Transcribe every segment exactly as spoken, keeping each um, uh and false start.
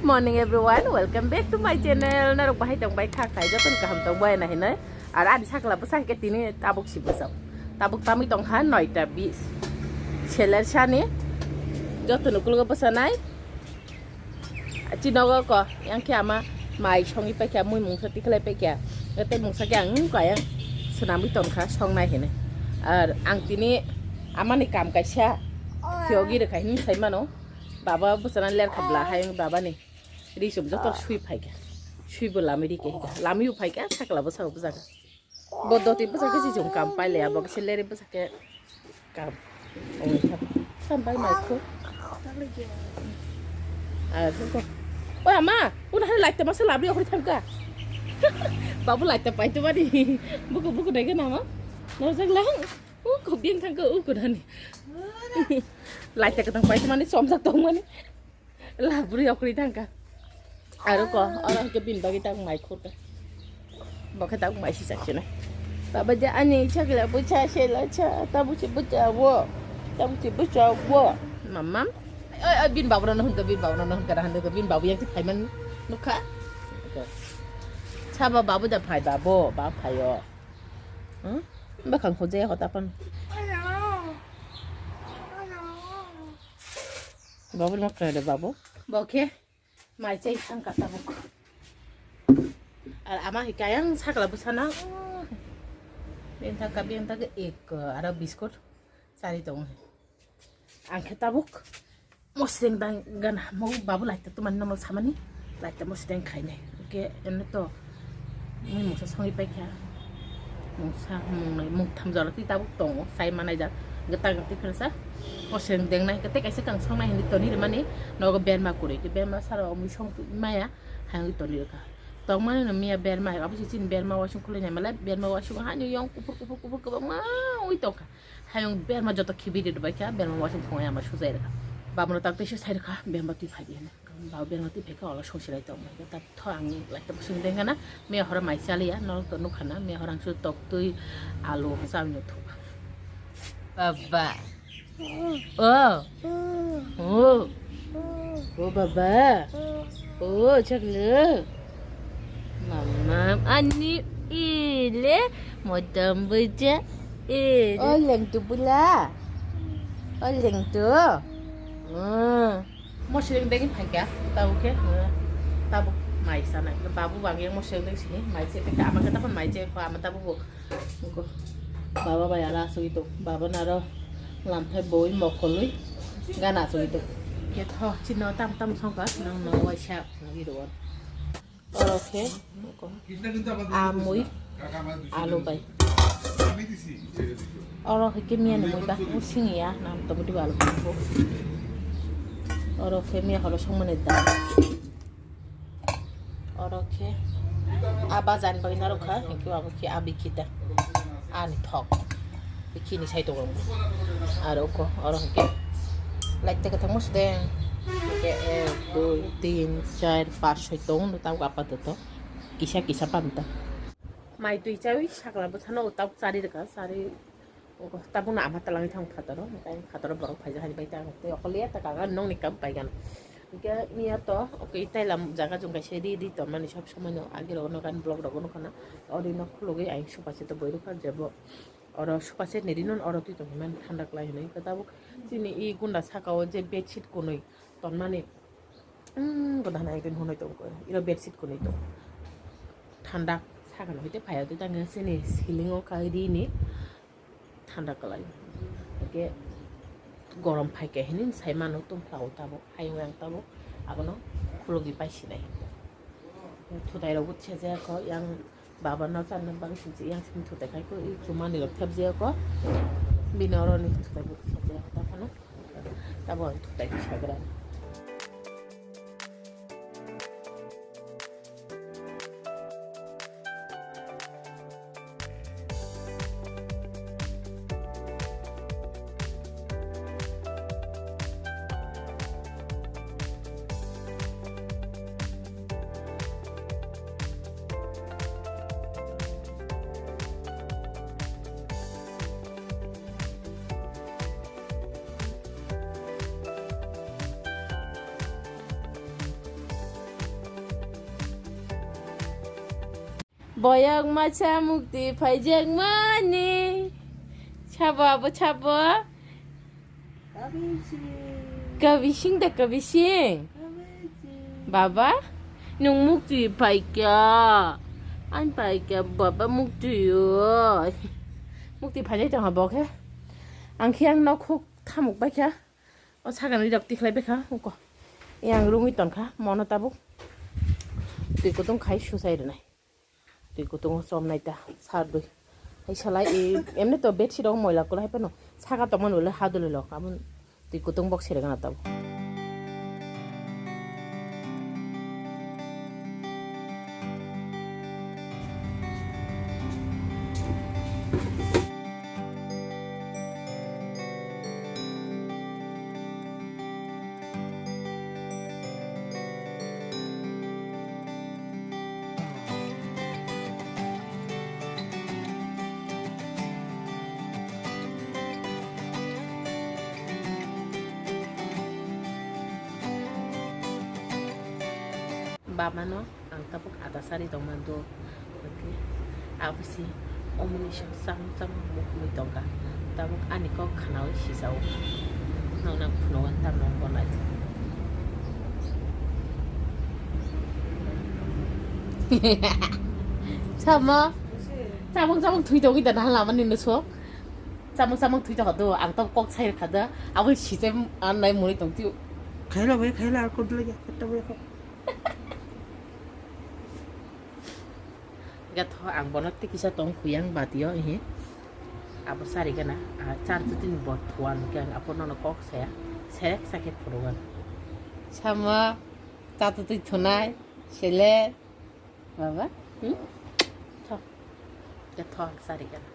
Morning everyone, welcome back to my channel. Norok bahai tong bai kha khai, jotono kaham tong bai na hinai. Ar ani sakla bwsa hai khe tini tabuk si bwsa. Tabuk tamwi tong kha noita bis. Seler sani jotono kulgo bwsa nai. Chinogo ko yang khe ama mai songi pai kha, mui mungsa tikhlai pai kha. Tei mungsa khe ang kayang swnamwi tong kha song nai hinai. Ar ang tini amani kam kaisa theogi rwkha hinwi sai mano. Baba bwsana ler kha bla hai baba ni. Ri sum joto sui phai kha. Sui bo lami ri khe hika. Lami u phai kha sakla bwsa bwsa kha. Bo doti bwsa khe si jung kam pai le abo khe leri bwsa khe kam. Oi kha. Kam pai mai kho. Ah, kho. Oi ama, una hai lai ta masa labri okri thang kha. Babu lai ta pai tu bari. Buku buku dai khe nama. Nojak lang. U ko biang thang kha u ko dani. Lai ta kha tang pai tu mani somjak tong mani. La bwrwi okri thangkha. Aro ko, oro hwnkhe bini bagwi tabuk mai khurkha. Bo khe tabuk mai si chakchina. Baba je ani chakla bwcha sela cha, tabuk se bwcha wo. Tabuk se bwcha wo. Mamam. Oi, oi, bini babu no hwnkha, bini babu no hwnkha, hwnkha, bini babu yang phaiman nukha. Saba babu da phai, babu, ba phaio. Hmm? Bakhang khojaya hota pan. Babu no kare babu. Bo khe mai chai thangkha tabuk. Ar ama hai kayang sakla bwsana. Bini thangkha, bini thangkha ek aro biskut chari tongo. Ang khe tabuk mosreng dang gana mo babu laita tumani nomo samani laita mosreng khainai. Oke, eno to mui mungsa songi paikha. Mungsa, mungnwi, mungtham jora twi tabuk tongo, sai manai jak. Gata gati khe sa, koseng dengnai, tei kaisa kang songnai hinwi toni rwmani, nogo berma kwrwi, tei berma sara o mui song maya, hayung toni rwkha. Tongmani no miya berma, abo se chini berma wasung khulai nai mala, berma wasung hani yong kuphur, kuphur, kuphur kwbangma wi tongkha. Hayung berma joto khibi ri rwbaikha, berma wasung phungai ama sujai rwkha. Babono tak teisa sai rwkha, berma twi phai di hwnwi. Bau berma twi phaikha, olo songsi lai tongmani. Tei tho ang lai tongma songwi dengkha na, miya horo mai chaliya, norok to nukha na, miya horo ang sui tok twi alu chawino thukha. Baba. O. O. O baba. O chaklu. Mama ani ile modam buja ile. O lengtu bula. O lengtu. O. Mosreng degi phaikha, tabuk khe, eh, tabuk mai sanai. Babu bangya mosreng degi sini, mai se phaikha, ama khe tapan mai se, ama tabuk bo. Baba bai ala asugwi tok, baba naro lamthai boi mokolwi gana asugwi tok. Khe tho, chino tam tam songkha, nang no waisa nang iro. Oro khe amui alu bai. Oro khe miya ni mui ba singya nam tomato alu bai. Oro khe miya holo songmani dal. Oro khe a bajan bai narok kha, hinkhe abo khe abi kita. Ani thok. Bikini sai tongo. Aro ko, oro hwnkhe. Light teka tangmo sudeng. Hwnkhe ek, dui, tin, char, pas, soi tongo no tabuk apatoto. Kisa, kisa panta. Mai twi chawi sakla bwsano tabuk chari rwkha, chari tabukno ama talangwi thang phataro. Hwnkhe phataro borok phaijak hani bai ta hwnkhe okoliya ta kaga nongni kap bai gana. Hwnkhe miya to, okay, tailam jaga jung kaisa ri ri tonmani sob somoi no agi rogo no gan vlog rogo no khana. Ori no khulugwi ayang sofa set boi rwkha jebo. Oro sofa set ni ri no oro twi tongmani thanda kwlai hinwi. Hwnkhe tabuk chini i gunda saka o je bedsheet kunui tonmani, um, gunda hai din hunui tong khe. Iro bedsheet kunui tong. Thanda sakano hwte phaiya twi tang khe chini ceiling o kai ri ni. Thanda kwlai. Hwnkhe gorom phaikha hinwi sai mano tongphla o tabuk, hayung yang tabuk abono khulugwi paisinai. Thutai rokbo sejak kho, yang baba no channa bagwi sijak, yang simi thutai khai kho, i chumani rok thepjak kho, bini oro ni thutai bo sejak kho, ta phano tabuk ang thutai sagra. Boyang masa mukti phaijak mani. Sabo abo sabo. Kabising. Kabising da kabising. Kabising. Baba, nung mukti paikya. Ang paikya baba mukti yo. Mukti phaijak tong ha bo khe. Ang khe ang nok khuk thamuk baikha. O sakani rok tikhlai baikha uko. Yang rungwi tongkha mono tabuk. Twi kutung khai susai rwnai. Twi kutung chom nai ta sar dui. Hai salai e, emni to bedsheet rok moila kwlai hai phano saka tongmani bole ha duli lok aboni twi kutung bok sere gana tabuk. Bamano ang tabuk ada sari tongma do. Oke. Abo si omoni song samung samung mukmui tongka. Tabuk ani kok khanaui sisao. Nong nang phunuan tam nong bonai. Sama. Samung samung thui tongwi da nang lama ni nusok. Samung samung thui tongka do. Ang tabuk kok sai kha da. Abo sisai an nai muni tong tiu. Khaila bai khaila ar kod lagi khatta bai kho. Gatho ang bono tei kisa tong khuyang batio ihi. Abo sari gana, a char tutin bo thuan khe ang apo nono kok saya. Serek sakhe phuruan. Sama, ta tutui thunai, sele. Baba, hmm? Tho. Gatho ang sari gana.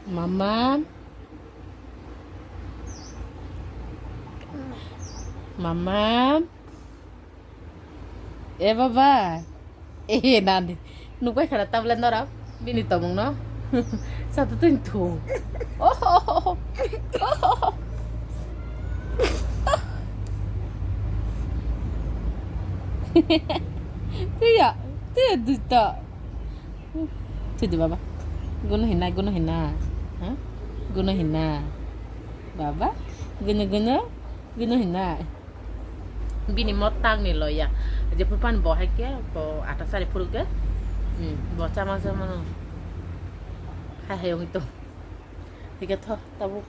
Mama. Mama. E baba. E nani. Nukbai khana tablet norok. Bini tomung no. Satu tuin thu. Oh. Tuya. Tuya duta. Tudu baba. Gunu hina, gunu hina. Ha? Gunu hina. Baba. Gunu gunu. Gunu hina. Bini motang ni loya. Je pupan bo hai ke, bo ata sari phuru ke. Hmm, bo chama chama no. Hai hai ong ito. Hike tho, tabu.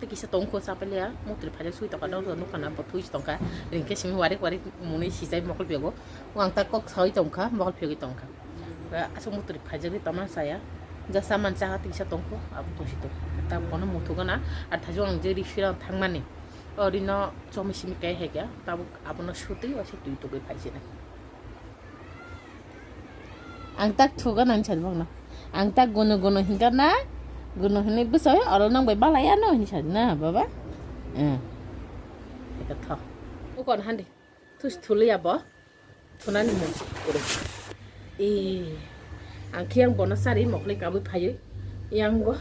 Te kisa tongkho sapaliya, mutri phajak sui tongka, dor dor nukha na, bo thui tongka. Ringke simi warik warik muni sijai mokol pego. Wang ta kok sawi tongkha, mokol pegwi tongkha. Asuk mutri phajak di tama saya. Ja saman chaha te kisa tongkho, abo tongsi to. Ta bono muthu gana, ar thajong ang je ri sirang thangmani. O rino chomi simi kai hai kya, tabuk abono sutwi waisa twi tugwi phaisina. Ang tak thuga nang sadi bangno. Ang tak gunu gunu hingka na, gunu hinwi bwsai oro nang bai balai ano hinwi sadi na baba. Eh. Eka tho. Ukon handi. Thus thuli abo. Thunani mung kuru. Eh. Ang khiyang bono sari mokli kabui phayui. Yang go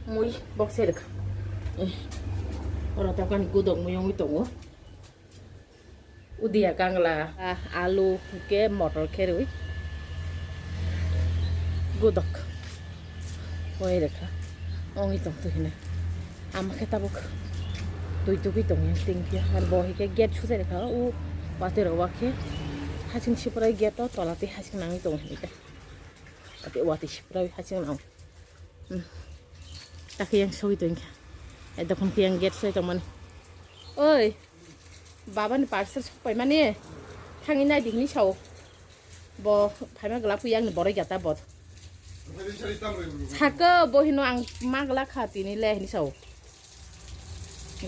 mui bok serika. Eh. Oro tokani gudok mui ongwi tongo. Udia kangla, ah, alu, ke motor kherui. Gudok. Oi rekha. Ongi tong tu hina. Ama khe tabuk. Tui tugui tong yang ting kia. Ar bo hike gate sujai rekha. U wate rok wakhe. Hasing siprai gate to tola te hasing nangui tong hini ta. Ate wate siprai hasing nang. Hmm. Takhe yang sogwi tong kha. E dokhon khe yang gate soi tong mani. Oi. Baba ni parcel sok pai mani. Thangwi nai di hini sao. Bo phaima gla pui yang ni boroi gata bot. Saka bo hino ang ma gla kha tini le hini sao.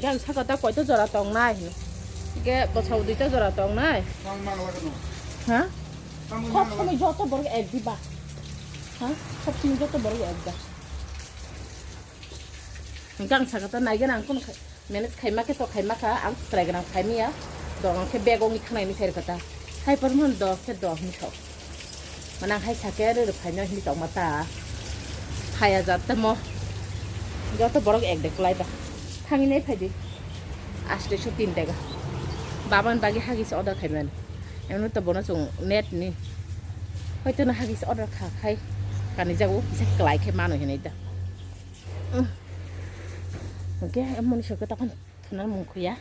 Gang saka ta koi to jora tong nai hino. Ge bo sao dui ta jora tong nai. Tang ma gla kano. Ha? Tang ma gla. Sab somoi joto borok ek di ba. Ha? Sab somoi joto borok ek da. Hingke ang saka ta nai gana ang kono khai, manage khaima khe to khaima kha, ang chwrai gana khaimiya, dong ang khe bag ongni khanai ni sai rwkha ta. Hai por mon do khe do hwn kha. Manang hai sake rwrw phaino hinwi tongma ta. Phaiya jat tamo. Joto borok ek dek kwlai ba. Thangwi nai phaidi. Aste so tin tega. Baban bagi hagis order khaimani. Emno to bono chung net ni. Hoito no hagis order kha khai. Kani jago kisa kwlai khe mano hinwi ta. Oke, emoni sake tokon thunan mung khuya.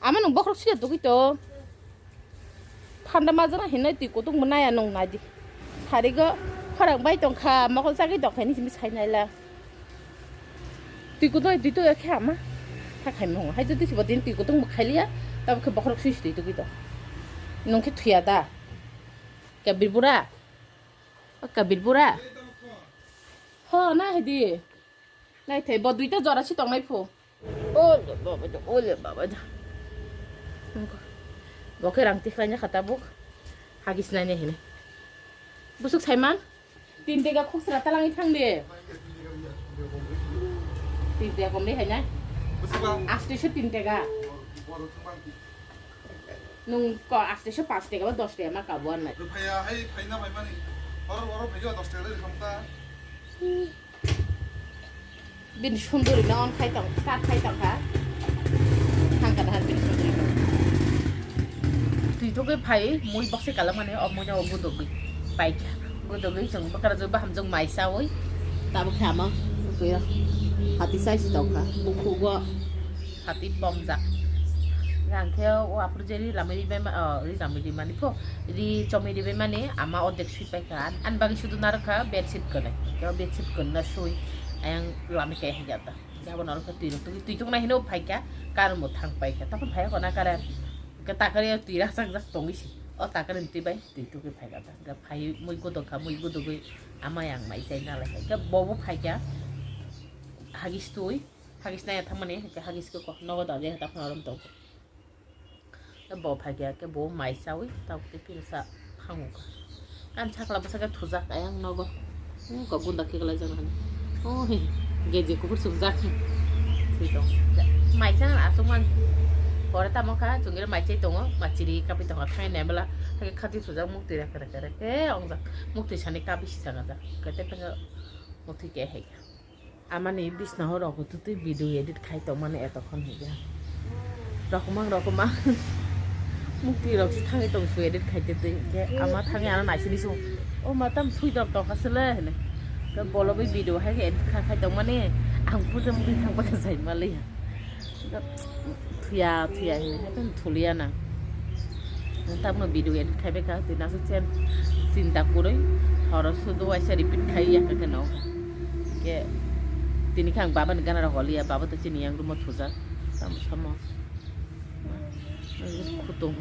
Ama nung bokrok siya dugui to. Thanda majana hinai twi kutung manaya nung nai di. Sarigo khorang bai tong kha, mokol chagui tong kha, nisi sai nai la. Twi kutung twi to khe ama. Sa khai mo. Hai to twi bo din twi kutung khai liya. Tab khe bokrok sui twi to kito. Nung khe thuya da. Kabir bura. O kabir bura. Ho na hai di. Nai thai bo duita jora si tong nai phu. Ole baba da, ole baba da. Bo khe rang tikhlai nya kha tabuk. Hagis nai nai hini. Busuk Saiman. Tin tega khuk sra talang i thang de. Tin tega kom de hai na. Aste se tin tega. Nung ko aste se pas tega ba dos tega ma ka bo nai. Rupaya hai phaina bai mani. Oro oro phaiyo dos tega le khamta. Bini sunduri no on khai tong, start khai tong kha. Thang ka dahan bini sunduri no. Twi to ke phai, mui bokse kalamani, o mui no gudogwi pai kha. Gudogwi chwng bwkra jwk baham jwk mai chawi. Tabuk khe ama, kuya. Hati sai si tong kha, bukhugo. Hati pomjak. Yang khe o aphuru je ri lamwi ri bai ma, o, ri lamwi ri mani pho. Ri chomwi ri bai mani, ama ordek sui pai kha. An, an bagwi sudu narwk kha, bedsheet kwrwi. Khe o bedsheet kwrwi no sui. Ayang lamwi kai hai jata. Khe abo norok khe twi rok twi, twi tong nai hino phai kha. Karon bo thang pai kha. Tokon phai kha na karon. Khe takari twi rak jak jak tongwi si. O takari twi bai twi tugwi phai kha. Khe phai mui gudok kha, mui gudogwi ama yang mai chai na lai kha. Khe bo bo phai kha. Hagis twi. Hagis nai thangmani, hagis khe kok nogo da je ta khna rom tong. Bo phai khe bo mai chawi ta te pil sa phangu ka. An chakla bwsa khe thujak ayang nogo. Hmm, kok gunda khe galai jang hani. Oh, he, geje kubur sumjak. Twi tong. Mai cha asuk man. Pore tamo kha chungira mai chai tongo, machiri kapi tongo khai nai bela. Hake khati thujak mukti rek rek rek. Ke ongjak. Mukti sani kapi si changa jak. Kete penga mukti ke hai. Amani bisna ho rok tutui video edit khai tongmani etokhon hiya. Rokomang rokomang. Mukti rok si thangwi tong su edit khai te twi. Ke ama thangwi ano naisini su. O ma tam thui dok tong khasele hene. Ke bolo bai video hai ke edit kha khai tongmani. Ang puja mukti thang pa ka jai mali. Thuya thuya hini hai tong thuliya na. Tabno video edit khai bai kha twi nasu chen chinta kwrwi horo sudu waisa repeat khai ya khe no. Ke tini khe ang baba ni gana rok holiya, baba to chini yang room o thujak. Tamo samo. Khutung.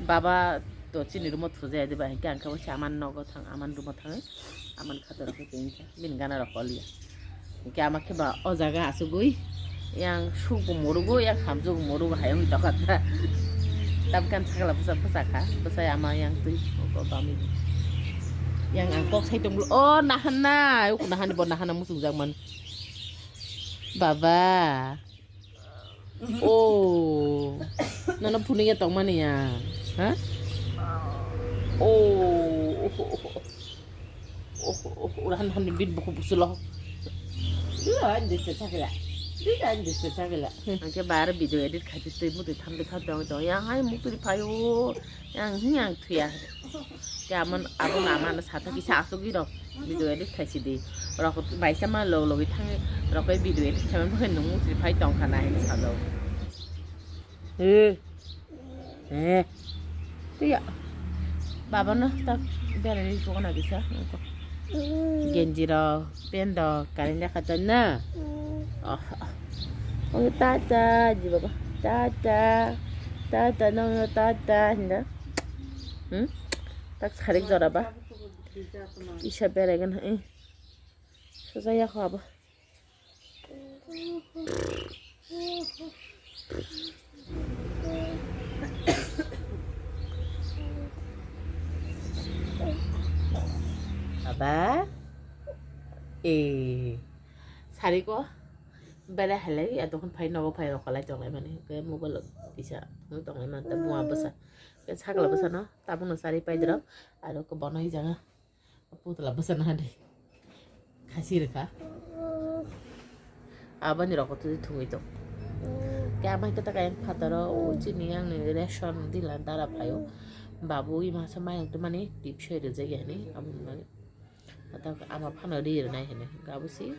Baba to chini room o thujaya diba, hingke ang khe waisa aman nogo thang, aman room o thangwi aman khato rok khe tini khe bini gana rok holiya. Hingke ama khe ba o jaga asugwi yang suk bo murugo, yang hamjwk bo murugo, hayung tokha ta. Tabukhe ang sakla bwsa, bwsa kha, bwsai ama yang twi oko bami. Yang ang kok sai tonglo, o nahanai, oko nahani bo nahana muchungjak man. Baba. Oh. Nono phunukya tongmani ya. Ha? Oh. Oh, oh, oh. Oh, oh, oh. Urahan han bit buku busulo. Dua, dua, dua, dua. Dua, dua, dua, dua. Angke bar video edit khai twi mutwi thamde thamde tong tong. Yang hai mutwi phaio. Yang hi yang thuya. Ke amon, abon amano sato kisa asugwi rok video edit khaisi di. Rok baisa ma log logi thangi rok bai video edit khaima bagwi nung mutri phai tong khana hini sajao. Eh. Eh. Tiya. Baba no tak berai ri tong na kisa. Genji rok, pen rok, karin jakha ton na. Oh. Oh, tata, ji baba. Tata. Tata, no, no, tata, hinda. Hmm? Tak sarik jora ba. Kisa berai gana, eh. Soja ya khaba. Baba. Eh. Sari ko. Bela helai, ya tokon phai nogo phai rok kolai tonglai mani. Ke mobile kisa. Tonglai mani, ta bua bwsa. Sakla bwsano tabukno chari paidrok, aro ko bono hijanga putla bwsano hadi khasi rwkha. Aboni rokho twi thungwi tong. Khe ama khe ta kayang phataro o chini angni ration dila dara phaio. Babu i masa mayang twi mani tip soi rwjak yani aboni bagwi. Ata ama phano ri rwnai hini. Gabo si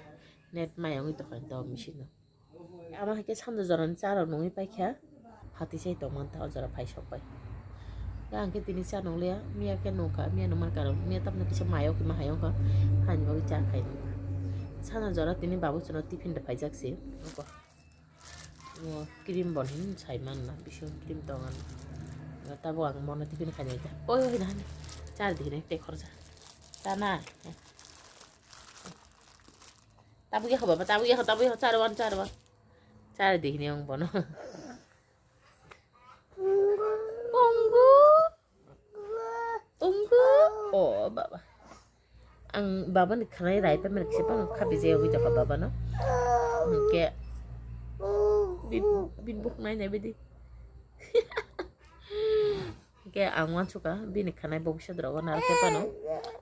net mayang wi tokha to machine no. Ama hai khe sando jorani cha rok nungwi paikha, phatwi chai tongmanta o jora phai sok bai. Khe ang khe tini cha nungliya, miya khe nungkha, miya nungmani karon miya tamni kisa mayo khe ma hai wngkha, haini bagwi cha khai nungkha. Sando jora tini babu chwngno tiffin rw phaijak se, abo, o, cream bon hin sai manna, bisingo cream tong ano. Tabuk ang mono tiffin khai nai ta. Oi, oi, nani, cha rw di hinwi tei khorsa. Cha na. Tabuk yakho baba, tabuk yakho, tabuk yakho, cha rw wan, cha rw wan. Cha rw di hinwi wng bono. Punggu. Punggu. O baba. Ang baba ni khwnai rai pemel kisa pang khabi je wi tokha baba no. Hwnkhe bin, bin buk nai nai bidi. Hwnkhe ang wansukha bini khwnai bo kisa drogo narwk khe phano.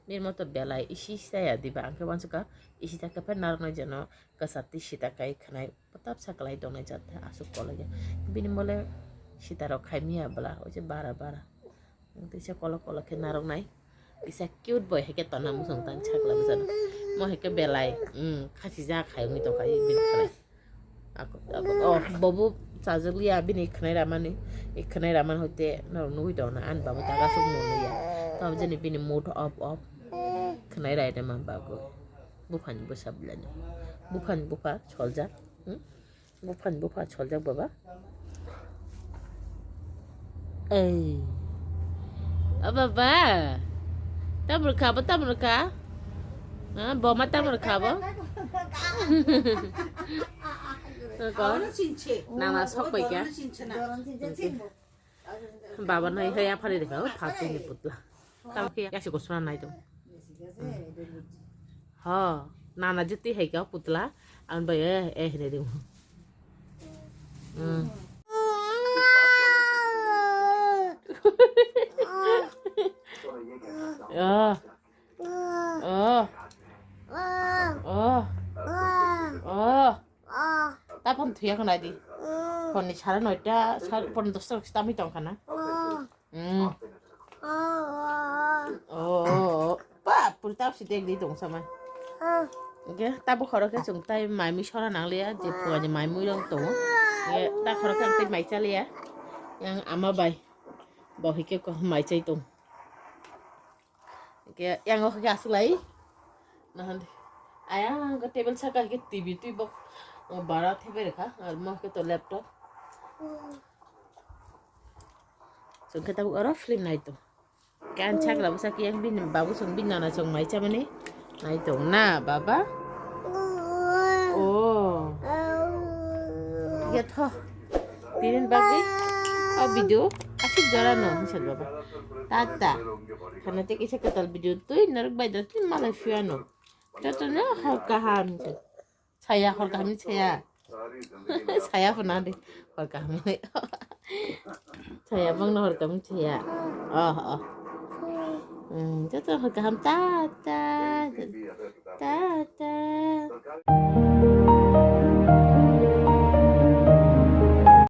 Bini moto belai isi saya diba ang khe wansukha isi ta khe phai narwk nai jeno. Kwchar twi sita kai khwnai bwtap sa kwlai tongnai jat aswk kolokya. Bini mole sita rok khai miya bwla, oise bara bara. Tisa kolok kolok khe narwknai. Kisa cute boy hai khe tonna muchung tang sakla bwsano. Mo hai khe belai, mm, khachijak hai wngwi tongkha bini khwnai. Ako, ako, oh, bobo chajak liya bini khwnai ramani. I khwnai ramani hoite norok nugwi tongo na, ani babo ta aswk mwnwi ya. Tamo jani bini mood off off. Khwnai rai rema bagwi. Buphani bwsa belai no. Buphani bupha soljak. Hmm? Buphani bupha soljak baba. Ei. O baba. Tamrwkha bo, tamrwkha. Ha, boma tamrwkha bo. Ko? Nana sok pai kya? Baba nai hai aphari dekha, o phatwi ni putla. Tamo khe yasi gosra nai tong. Ho, nana jiti hai ka putla, ang bai eh, eh, hinwi ringo. Hmm. Oh. Oh. Oh. Oh. Ta phone thuya khna di. Phone ni sare noita, sare, phone dosta rok tamwi tong khana. Mm. Oh, oh, oh. Ba, puri tap si dek di tong sama. Oke, ta bo khoro khe chung tai mai mi sora nang liya, je phua je mai mui rong tong. Oke, ta khoro khe tai mai cha liya. Yang ama bai. Bo hike ko mai chai tong. Hingke yang o hingke aswk lai. Nahan di. Ayang ke table saka hingke T V twi bok, o, bara thebe rekha. Ar mo hingke to laptop. Chwng khe tabuk oro film nai to. Kan chakla bwsa kiyang bini babu chwng bini nana chwng mai chamani. Nai to na baba. Oh. Ya tho. Tinin bagwi o video aswk jora no hinsa baba. Tata. Khana te kisa kwtal video twi narwk bai da twi malai phiya no. Joto no hor kaham hinsa. Saya hor kaham ni saya. Saya pun adi hor kaham ni. Saya bang no hor kaham ni saya. Oh, oh. Hmm, joto hor kaham tata. Tata.